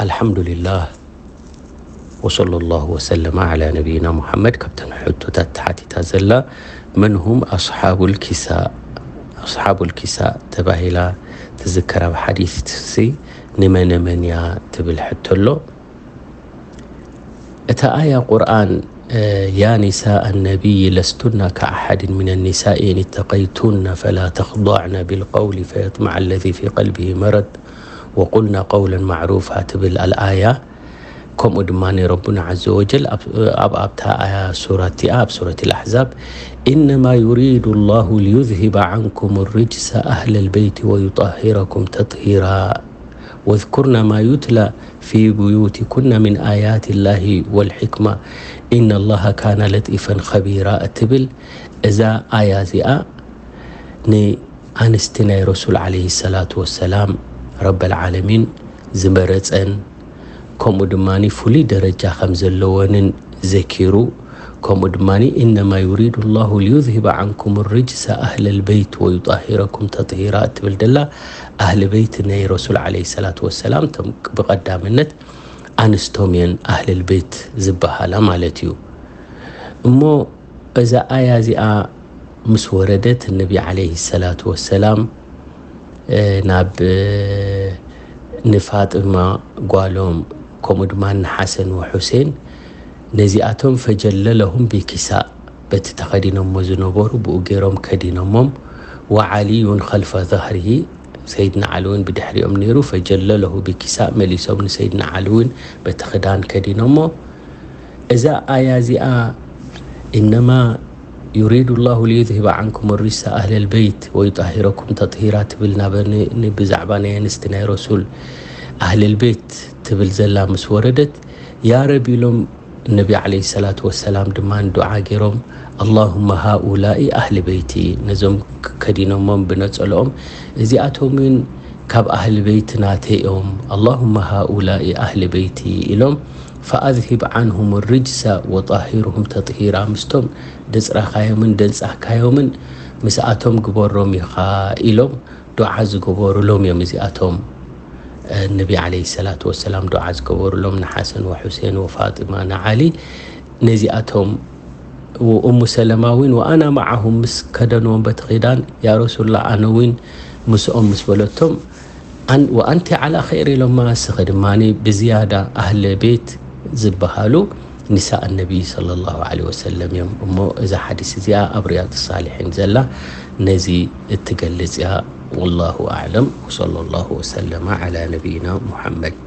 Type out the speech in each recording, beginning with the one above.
ኣልሓምዱሊላህ ወሰለ ላሁ ወሰለመ ዓላ ነቢይና ሙሓመድ። ካብተን ሕቶታት ተሓቲታ ዘላ መን ሁም ኣስሓቡል ኪሳእ፣ ኣስሓቡል ኪሳእ ተባሂላ ትዝከር ኣብ ሓዲስ ሲ ንመነ መን እያ ትብል ሕቶ ኣሎ። እታ ኣያ ቁርኣን ያ ኒሳእ ነቢይ ለስቱና ከኣሓድን ሚነ ኒሳኢ ኢን ኢተቀይቱና ፈላ ተኽዳዕና ቢልቀውሊ ፈየጥመዐ ለዚ ፊ ቀልቢሂ መረድ ወቁልና ቀውለን ማዕሩፋ ትብል ኣልኣያ። ከምኡ ድማ ረቡና ዓዘ ወጀል ኣብ ኣብታ ኣያ ሱራ እቲኣ ኣብ ሱረት ኣልኣሕዛብ ኢነማ ዩሪዱ ላሁ ሊዩዝሂበ ዓንኩም ርጅሰ ኣህለል በይቲ ወዩጠሂረኩም ተጥሂራ ወዝኩርና ማ ዩትላ ፊ ቡዩቲኩና ሚን ኣያት ላሂ ወልሕክማ ኢነ ላሃ ካነ ለጢፈን ኸቢራ እትብል እዛ ኣያ እዚኣ ንኣንስቲ ናይ ረሱል ዓለይሂ ሰላቱ ወሰላም ረበል ዓለሚን ዝመረጸን ከምኡ ድማ ፍሉይ ደረጃ ከም ዘለወንን ዘኪሩ ከምኡ ድማ ኢነማ ዩሪዱ ላሁ ሊዩዝሂበ ዓንኩም ርጅሰ ኣህለል በይት ወዩጣሂረኩም ተጥሂራ እትብል ደላ ኣህሊ በይት ናይ ረሱል ዓለይሂ ሰላቱ ወሰላም እቶም ብቐዳምነት ኣንስቶም እየን ኣህልል ቤት ዝበሃላ ማለት እዩ። እሞ እዛ ኣያ እዚኣ ምስ ወረደት ነቢ ዓለይሂ ሰላቱ ወሰላም ናብ ንፋጥማ ጓሎም ከምኡ ድማ ንሓሰን ወሑሴን ነዚኣቶም ፈጀለለሁም ቢኪሳእ በቲ ተኸዲኖሞ ዝነበሩ ብኡ ገይሮም ከዲኖሞም ወዓልዩን ኸልፈ ظهره ሰይድና ዓሊ እውን ብድሕሪኦም ነይሩ ፈጀለለሁ ቢኪሳእ መሊሶም ንሰይድና ዓሊ እውን በቲ ክዳን ከዲኖሞ እዛ ኣያ እዚኣ ኢነማ ዩሪዱ ላሁ ሊዩዝሂበ ዓንኩም ሪሳ ኣህለል በይት ወዩጣሂረኩም ተጥሂራ ትብል ናበ ብዛዕባ ናይ ኣንስቲ ናይ ረሱል ኣህለል ቤት ትብል ዘላ ምስ ወረደት ያ ረብ ኢሎም ነቢ ዓለይሂ ሰላቱ ወሰላም ድማ ዱዓ ገይሮም ኣላሁመ ሃኡላኢ ኣህሊ በይቲ ነዞም ከዲኖሞም ብነጸልኦም እዚኣቶም እውን ካብ ኣህሊ በይቲ ናተይ እዮም ኣላሁመ ሃኡላኢ ኣህሊ በይቲ ኢሎም ፈኣዝሂብ ዓንሁም ርጅሳ ወጣሂርሁም ተጥሂራ ምስቶም ደጽራኻዮምን ደንጻህካዮምን ምስኣቶም ግበሮም ኢኻ ኢሎም ዱዓ ዝገበሩሎም እዮም እዚኣቶም ነቢ ዓለይሂ ሰላቱ ወሰላም ዱዓ ዝገበሩሎም ንሓሰን ወሑሴን ወፋጢማ ንዓሊ ነዚኣቶም እሙ ሰለማ እውን ወኣና መዓሁም ምስ ከደንዎም በቲ ኺዳን ያ ረሱላ ኣነ እውን ምስኦም ምስ በለቶም ወኣንቲ ዓላ ኸይር ኢሎማ እስኸ ድማ ብዝያዳ ኣህለ ቤት ዝበሃሉ ኒሳእ ነቢይ ሰለላሁ ዐለይሂ ወሰለም እዮም። እሞ እዛ ሓዲስ እዚኣ ኣብ ሪያድ ሳሊሒን ዘላ ነዚ እትገልጽ እያ። ወላሁ ኣዕለም ወሰለላሁ ወሰለመ ዐላ ነቢይና ሙሐመድ።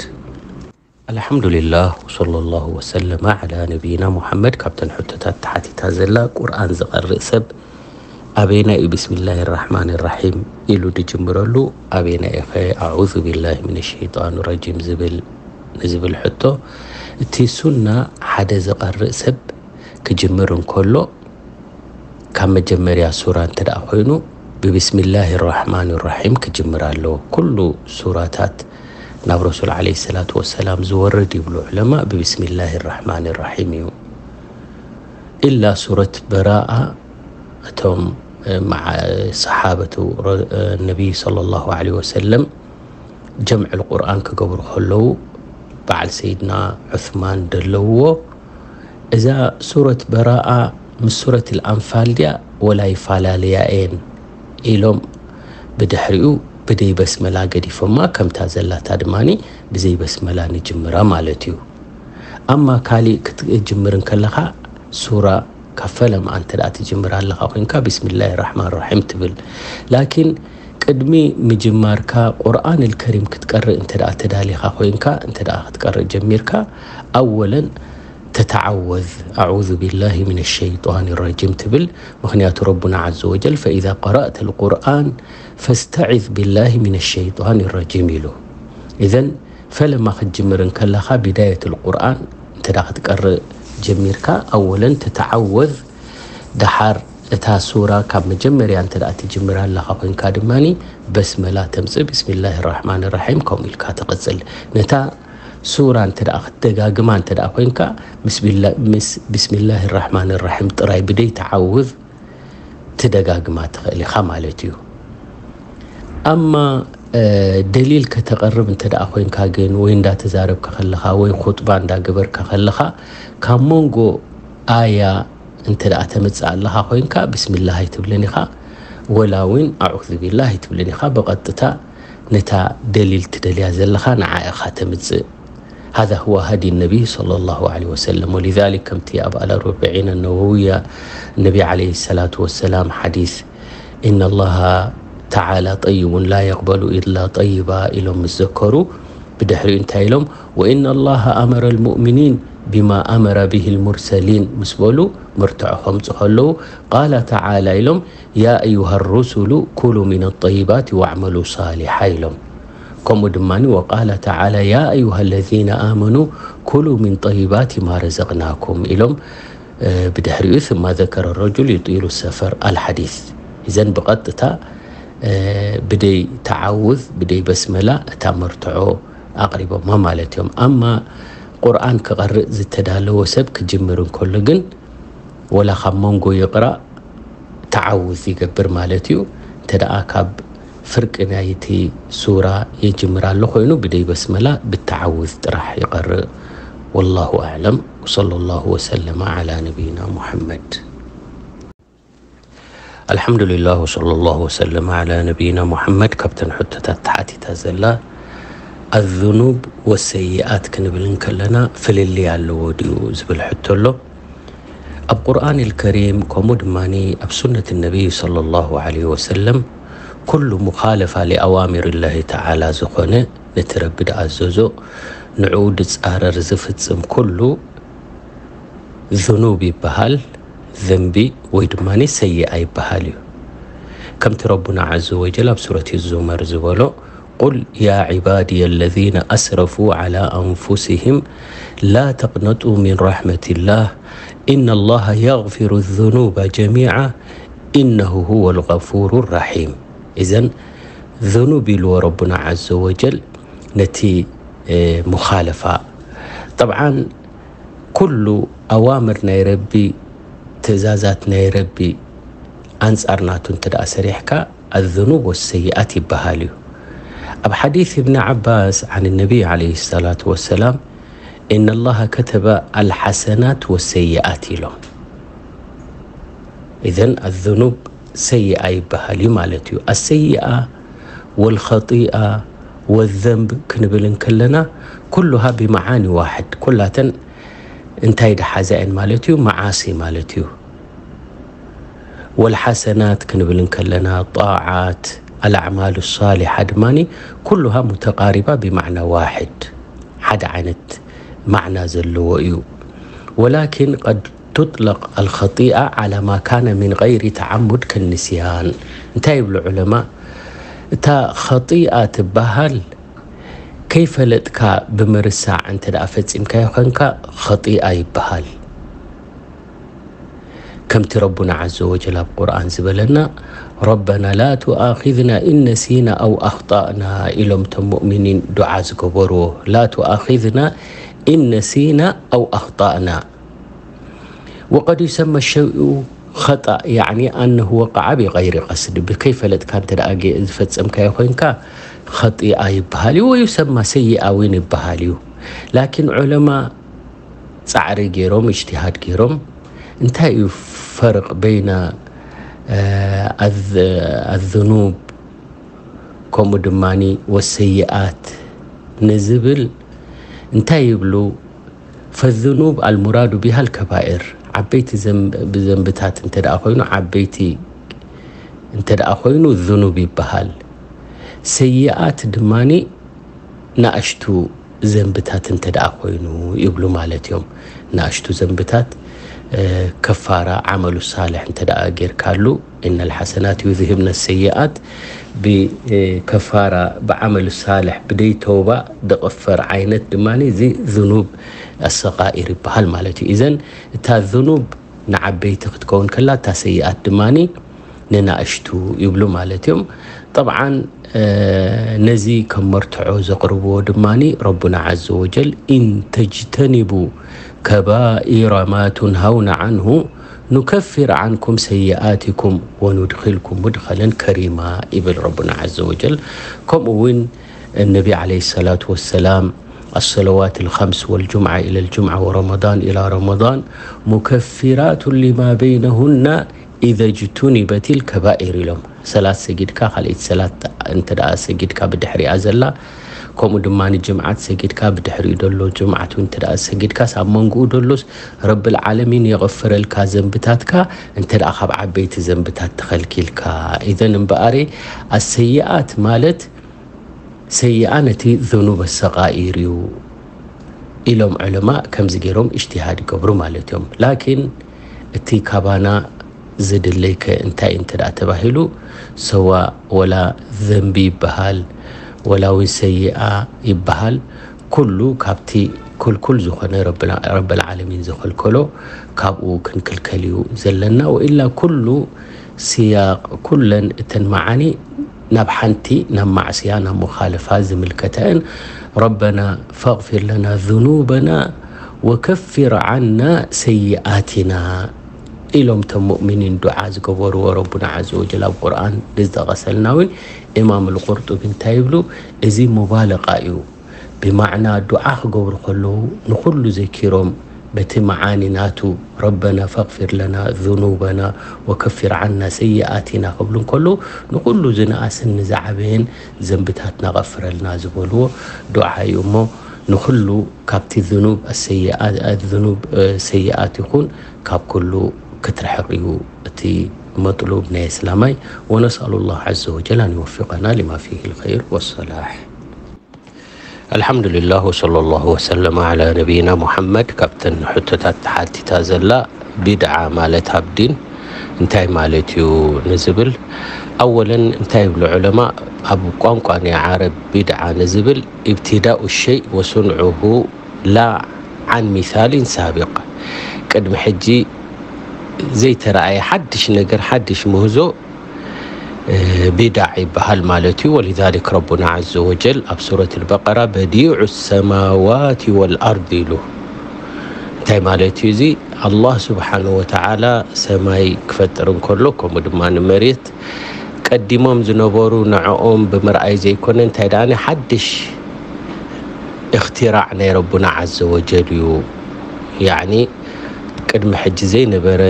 ኣልሓምዱሊላህ ወሰለላሁ ወሰለመ ዐላ ነቢይና ሙሐመድ። ካብተን ሕቶታት ተሓቲታ ዘላ ቁርኣን ዝቐርእ ሰብ ኣበይና እዩ ብስሚላሂ ራሕማን ራሒም ኢሉ ድጅምረሉ ኣበይና ኢኸ ኣዑዙ ቢላሂ ሚነ ሸይጣን ረጂም ዝብል ንዝብል ሕቶ እቲ ሱና ሓደ ዝቐርእ ሰብ ክጅምር እንከሎ ካብ መጀመርያ ሱራ እንተ ደኣ ኮይኑ ብብስሚላሂ ራሕማን ራሒም ክጅምር ኣለዎ። ኩሉ ሱራታት ናብ ረሱል ዓለይሂ ሰላቱ ወሰላም ዝወርድ ይብሉ ዑለማ ብብስሚላሂ ራሕማን ራሒም እዩ። ኢላ ሱረት በራኣ እቶም ሰሓበቱ ነቢይ ሰለላሁ ዐለይሂ ወሰለም ጀምዕ ልቁርኣን ክገብሩ ከለዉ በዓል ሰይድና ዑስማን ደለውዎ እዛ ሱረት በራኣ ምስ ሱረት ልኣንፋል ድያ ወላ ይፈላለያ እየን ኢሎም ብድሕሪኡ ብደይ በስመላ ገዲፎማ ከምታ ዘላታ ድማ ብዘይ በስመላ ንጅምራ ማለት እዩ። ኣማ ካሊእ ክትጅምር እንከለኻ ሱራ ካብ ፈለማ እንተ ደኣ ትጅምር ኣለኻ ኮይንካ ቢስሚላሂ ራሕማን ራሒም ትብል። ላኪን ቅድሚ ምጅማርካ ቁርኣን ልከሪም ክትቀርእ እንተ ደኣ ተዳሊኻ ኮይንካ እንተ ደኣ ክትቀርእ ጀሚርካ ኣወለን ተተዓወዝ ኣዑዙ ቢላሂ ሚነ ሸይጣን ረጂም ትብል። ምክንያቱ ረቡና ዓዘ ወጀል ፈኢዛ ቀረእተ ልቁርኣን ፈስተዒዝ ቢላሂ ሚነ ሸይጣን ረጂም ኢሉ። ኢዘን ፈለማ ክትጅምር እንከለኻ ቢዳየት ልቁርኣን እንተ ክትቀርእ ጀሚርካ ኣወለን ተተዓወዝ ደሓር እታ ሱራ ካብ መጀመርያ እንተ ትጅምር ኣለኻ ኮይንካ ድማ በስመላ ተምፅእ ብስሚላሂ ራሕማን ራሒም ከምኡ ኢልካ ትቕፅል። ነታ ሱራ እንተ ክትደጋግማ እንተ ኮይንካ ምስ ቢላ- ምስ ብስሚላሂ ራሕማን ራሒም ጥራይ ብደይ ተዓውዝ ትደጋግማ ትኽእል ኢኻ ማለት እዩ። ኣማ ደሊል ከተቕርብ እንተ ደኣ ኮይንካ ግን፣ ወይ እንዳተዛረብካ ከለኻ ወይ ኹጥባ እንዳገበርካ ከለኻ፣ ካብ መንጎ ኣያ እንተ ደኣ ተምጽእ ኣለኻ ኮይንካ፣ ብስሚላህ ኣይትብልን ኢኻ፣ ወላ እውን ኣዑዙ ቢላህ ኣይትብልን ኢኻ። ብቐጥታ ነታ ደሊል ትደልያ ዘለኻ ንዓ ኢኻ ተምጽእ። هذا هو هدي النبي صلى الله عليه وسلم. ولذلك ከምቲ ኣብ ኣልኣርበዒን ነወውያ ነቢ ዓለይሂ ሰላቱ ወሰላም ሓዲስ፣ إن الله تعالى طيب لا يقبل إلا طيبا ኢሎም ምስ ዘከሩ፣ ብድሕሪኡ እንታይ ኢሎም? وإن الله أمر المؤمنين بما أمر به المرسلين ምስ በሉ፣ መርትዖ ከምፁ ከለዉ፣ قال تعالى ኢሎም، يا أيها الرسل كلوا من الطيبات واعملوا صالحا ኢሎም። ከምኡ ድማ وقال تعالى يا أيها الذين آمنوا كلوا من طيبات ما رزقناكم ኢሎም። ብድሕሪኡ ثم ذكر الرجل يطيل السفر الحديث። إذن ብቐጥታ ብደይ ተዓውዝ፣ ብደይ በስመላ እታ መርትዖ ኣቕሪቦማ ማለት እዮም። ኣማ ቁርኣን ክቐርእ ዝተዳለወ ሰብ ክጅምር እንከሎ ግን፣ ወላ ካብ መንጎ ይቕራእ ተዓውዝ ይገብር ማለት እዩ። እንተ ደኣ ካብ ፍርቂ ናይቲ ሱራ የጅምር ኣሎ ኮይኑ፣ ብደይ በስመላ ብተዓውዝ ጥራሕ ይቐርእ። والله أعلم، وصلى الله وسلم على نبينا محمد. الحمد لله، وصلى الله وسلم على نبينا محمد። ካብተን ሕቶታት ተሓቲታ ዘላ፣ الذنوب والسيئات ክንብል እንከለና ፍልልይ ኣለዎ ድዩ ዝብል ሕቶ ኣሎ። ኣብ ቁርኣን الكريم ከምኡ ድማ ኣብ ሱነት النبي صلى الله عليه وسلم، ኩሉ مخالفة لأوامر الله تعالى ዝኾነ፣ ነቲ ረቢ ድኣዘዞ ንዕኡ ድጻረር ዝፍጽም ኩሉ ذنوب ይበሃል፣ ዘንቢ ወይ ድማ ሰይኣ ይበሃል እዩ። ከምቲ ረቡና عز وجل ኣብ ሱረት ዙመር ዝበሎ፣ قل يا عبادي الذين أسرفوا على أنفسهم لا تقنطوا من رحمة الله إن الله يغفر الذنوب جميعا إنه هو الغفور الرحيم። إذن ذنوب ኢልዎ ረቡና عز وجل ነቲ ሙኻለፋ። ጠብዓን ኩሉ ኣዋምር ናይ ረቢ፣ ትእዛዛት ናይ ረቢ ኣንጻር ናቱ እንተ ደኣ ሰሪሕካ፣ الذنوب والسيئات ይበሃል እዩ። ኣብ ሓዲስ እብኒ ዓባስ عن النبي عليه الصلاة والسلام إن الله كتب الحسنات والسيئات ኢሎም። إذن الذنوب ሰይኣ ይበሃል እዩ ማለት እዩ። السيئة والخطيئة والذنب ክንብል እንከለና ኩሉሃ ብመዓኒ ዋሕድ፣ ኩላተን እንታይ ድሓዛ እየን ማለት እዩ? መዓሲ ማለት እዩ። والحسنات ክንብል እንከለና ጣዓት፣ الأعمال الصالحة ድማ ኩሉሃ متقاربة بمعنى واحد፣ ሓደ ዓይነት ማዕና ዘለዎ እዩ። ولكن قد تطلق الخطيئة على ما كان من غير تعمد كالنسيان። እንታይ ይብሉ ዑለማ? እታ ኸጢኣ ትበሃል ከይፈለጥካ ብምርሳዕ እንተ ደኣ ፈጺምካዮ ኾንካ ኸጢኣ ይበሃል። ከምቲ ረቡና عز وجل ኣብ ቁርኣን ዝበለና፣ ربنا لا تؤاخذنا إن نسينا أو أخطأنا ኢሎም እቶም ሙእሚኒን ዱዓ ዝገበርዎ። لا تؤاخذنا إن نسينا أو أخطأنا وقد يسمى الشيء خطأ، يعني أنه وقع بغير قصد። ብከይፈለጥካ እንተ ደኣ ገ-፣ ዝፈጸምካዮ ኮይንካ ኸጢኣ ይበሃል እዩ፣ ወዩሰማ ሰይኣ እውን ይበሃል እዩ። ላኪን ዑለማ ጻዕሪ ገይሮም፣ እጅትሃድ ገይሮም፣ እንታይ እዩ ፈርቕ በይነ፣ እ፣ ኣዝ-፣ ኣዝኑብ ከምኡ ድማኒ ወሰይኣት ንዝብል እንታይ ይብሉ? ፈዝኑብ ኣልሙራዱ ቢሃል ከባኤር፣ ዓበይቲ ዘንብ-፣ ዘንብታት እንተ ደኣ ኮይኑ፣ ዓበይቲ እንተ ደኣ ኮይኑ ዝኑብ ይበሃል። ሰይኣት ድማኒ ንኣሽቱ ዘንብታት እንተ ደኣ ኮይኑ ይብሉ ማለት እዮም። ንኣሽቱ ዘንብታት፣ እ፣ ከፋራ ዓመሉ ሳልሕ እንተ ደኣ ጌርካሉ፣ إن الحسنات يذهبن السيئات፣ ብከፋራ ብዓመል ሳልሕ ብደይ ተውባ ድቕፈር ዓይነት ድማ እዚ ዝኑብ ኣሰቃኢር ይበሃል ማለት እዩ። እዘን እታ ዝኑብ ንዓበይቲ ክትከውን ከላ፣ እታ ሰይኣት ድማ ንናእሽቱ ይብሉ ማለት እዮም። ጠብዓን ነዚ ከም መርትዖ ዘቕርብዎ ድማ ረቡና ዓዘ ወጀል፣ ኢን ተጅተኒቡ ከባኢረ ማ ቱንሃውነ ዓንሁ ኑከፊር ዓንኩም ሰይኣትኩም ወኑድኪልኩም ሙድኸለን ከሪማ ይብል ረቡና ዓዘ ወጀል። ከምኡ እውን ነቢ ዓለይሂ ሰላቱ ወሰላም الصلوات الخمس والجمعة إلى الجمعة ورمضان إلى رمضان مكفرات لما بينهن إذا اجتنبت الكبائر ኢሎም። ሰላት ሰጊድካ ካልኣይቲ ሰላት እንተ ደኣ ሰጊድካ ብድሕሪኣ ዘላ፣ ከምኡ ድማ ንጅምዓት ሰጊድካ ብድሕሪኡ ደሎ ጅምዓት እውን እንተ ደኣ ሰጊድካስ ኣብ መንጎኡ ደሎስ ረብል ዓለሚን የቕፍረልካ ዘንብታትካ እንተ ደኣ ካብ ዓበይቲ ዘንብታት ተኸልኪልካ። ኢዘን እምበኣሬ ኣሰይኣት ማለት ሰይኣ ነቲ ذنوب الصغائر እዩ ኢሎም ዑለማ ከምዚ ገይሮም እጅትሃድ ይገብሩ ማለት እዮም። ላኪን እቲ ካባና ዝድለይከ እንታይ እንተ ደኣ ተባሂሉ፣ ሰዋ ወላ ዘንቢ ይበሃል ወላ እውን ሰይኣ ይበሃል፣ ኩሉ ካብቲ ክልኩል ዝኾነ ረብል ዓለሚን ዝኸልከሎ ካብኡ ክንክልከል እዩ ዘለና። ወኢላ ኩሉ ስያቕ ኩለን እተን መዓኒ ናብ ሓንቲ ናብ ማዕስያ ናብ ሙኻለፋ ዝምልከተን ረበና ፈቕፊር ለና ذኑበና ወከፊር ዓና ሰይኣቲና ኢሎም እቶም ሙእሚኒን ዱዓ ዝገበርዎ ረቡና ዓዘ ወጀል ኣብ ቁርኣን ዝጠቐሰልና እውን ኢማም ልቁርጡቢ እንታይ ይብሉ? እዚ ሙባለቃ እዩ። ብማዕና ዱዓ ክገብሩ ከለዉ ንኹሉ ዘኪሮም በቲ መዓኒ ናቱ ረበና ፈቕፊር ለና ذኑበና ወከፊር ዓና ሰይኣቲና ክብሉ እንከለዉ ንኹሉ ዝነኣስን ንዝዓበየን ዘንብታትና ቐፍረልና ዝበልዎ ዱዓ እዩ እሞ ንኹሉ ካብቲ ذኑብ ኣሰይኣ- ذኑብ ሰይኣት ይኹን ካብ ኩሉ ክትርሕቕ እዩ እቲ መጥሉብ ናይ እስላማይ። ወነስኣሉ ላህ ዓዘ ወጀል ኣን ይወፊቀና ሊማ ፊህ ልኸይር ወሰላሕ። ኣልሓምዱሊላህ ወሰለ ላሁ ወሰለመ ዓላ ነቢይና ሙሓመድ። ካብተን ሕቶታት ተሓቲታ ዘላ ቢድዓ ማለት ኣብ ዲን እንታይ ማለት እዩ ንዝብል ኣወለን እንታይ ይብሉ ዑለማ? ኣብ ቋንቋ ናይ ዓረብ ቢድዓ ንዝብል ኢብትዳኡ ሸይ ወሱንዑሁ ላ ዓን ሚሳሊን ሳቢቅ፣ ቅድሚ ሕጂ ዘይተረኣየ ሓድሽ ነገር ሓድሽ ምህዞ ቢዳዕ ይበሃል ማለት እዩ። ወሊዛሊክ ረቡና ዓዘ ወጀል ኣብ ሱረት ልበቀራ በዲዑ ሰማዋት ወልኣርድ ኢሉ። እንታይ ማለት እዩ እዚ? ኣላህ ስብሓነ ወተዓላ ሰማይ ክፈጥር እንከሎ ከምኡ ድማ ንመሬት ቀዲሞም ዝነበሩ ንዕኦም ብምርኣይ ዘይኮነ እንታይ ደኣ ሓድሽ እኽትራዕ ናይ ረቡና ዓዘ ወጀል እዩ። ያዕኒ ቅድሚ ሕጂ ዘይነበረ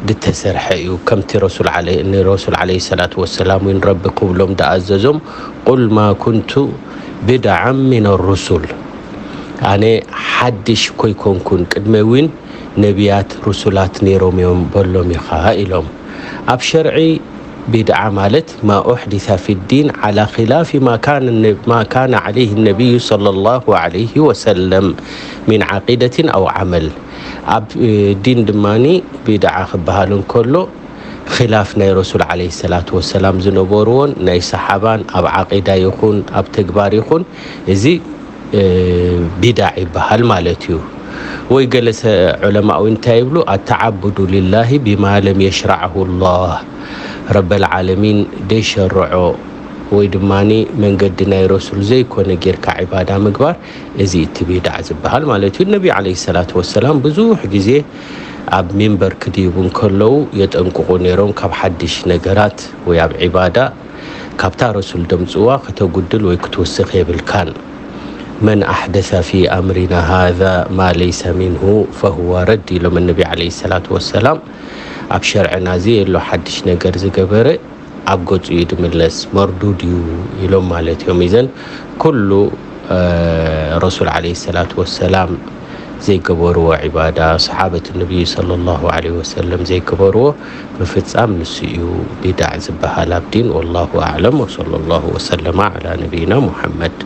ዝተሰርሐ እዩ። ከምቲ ረሱል ዓለ- ንረሱል ዓለይሂ ሰላቱ ወሰላም እውን ረቢ ክብሎም ደኣዘዞም ቁል ማ ኩንቱ ብድዓን ሚን ሩሱል፣ ኣነ ሓድሽ ኮይኮንኩን ቅድመ እውን ነቢያት ሩሱላት ነይሮም እዮም በሎም ኢኻ ኢሎም። ኣብ ሸርዒ ቢድዓ ማለት ማ ኡሕዲሰ ፊ ዲን ዓላ ኺላፊ ማ ካነ ዓለይህ ነቢዩ ሰለላሁ ዓለይህ ወሰለም ሚን ዓቂደትን ኣው ዓመል። ኣብ ዲን ድማኒ ቢድዓ ክበሃል እንከሎ ኺላፍ ናይ ረሱል ዓለይሂ ሰላቱ ወሰላም ዝነበርዎን ናይ ሰሓባን ኣብ ዓቂዳ ይኹን ኣብ ተግባር ይኹን እዚ ቢዳዕ ይበሃል ማለት እዩ። ወይ ገለ ዑለማዊ እንታይ ይብሉ? ኣተዓቡዱ ሊላሂ ቢማ ለም የሽራዕሁ ላህ፣ ረበል ዓለሚን ደይሸርዖ ወይ ድማ መንገዲ ናይ ረሱል ዘይኮነ ጌርካ ዒባዳ ምግባር፣ እዚ እቲ ቢዳዕ ዝበሃል ማለት እዩ። ነቢ ዓለይሂ ሰላቱ ወሰላም ብዙሕ ግዜ ኣብ ሚንበር ክድይቡ እንከለዉ የጠንቅቑ ነይሮም፣ ካብ ሓድሽ ነገራት ወይ ኣብ ዒባዳ ካብታ ረሱል ደምፅዋ ከተጉድል ወይ ክትውስኽ የብልካን። መን ኣሕደሰ ፊ ኣምሪና ሃዛ ማ ለይሰ ሚንሁ ፈሁወ ረድ ኢሎም ነቢ ዓለይሂ ሰላቱ ወሰላም። ኣብ ሸርዕና እዚ የሎ ሓድሽ ነገር ዝገበረ ኣብ ገፁ እዩ ድምለስ፣ መርዱድ እዩ ኢሎም ማለት እዮም። ኢዘን ኩሉ ረሱል ዓለይሂ ሰላቱ ወሰላም ዘይገበርዎ ዒባዳ፣ ሰሓበት ነቢዩ ሰለላሁ ዓለይሂ ወሰለም ዘይገበርዎ ምፍፃም ንሱ እዩ ቢዳዕ ዝበሃል ኣብ ዲን። ወላሁ ኣዕለም ወሰለላሁ ወሰለመ ዓላ ነቢይና ሙሐመድ።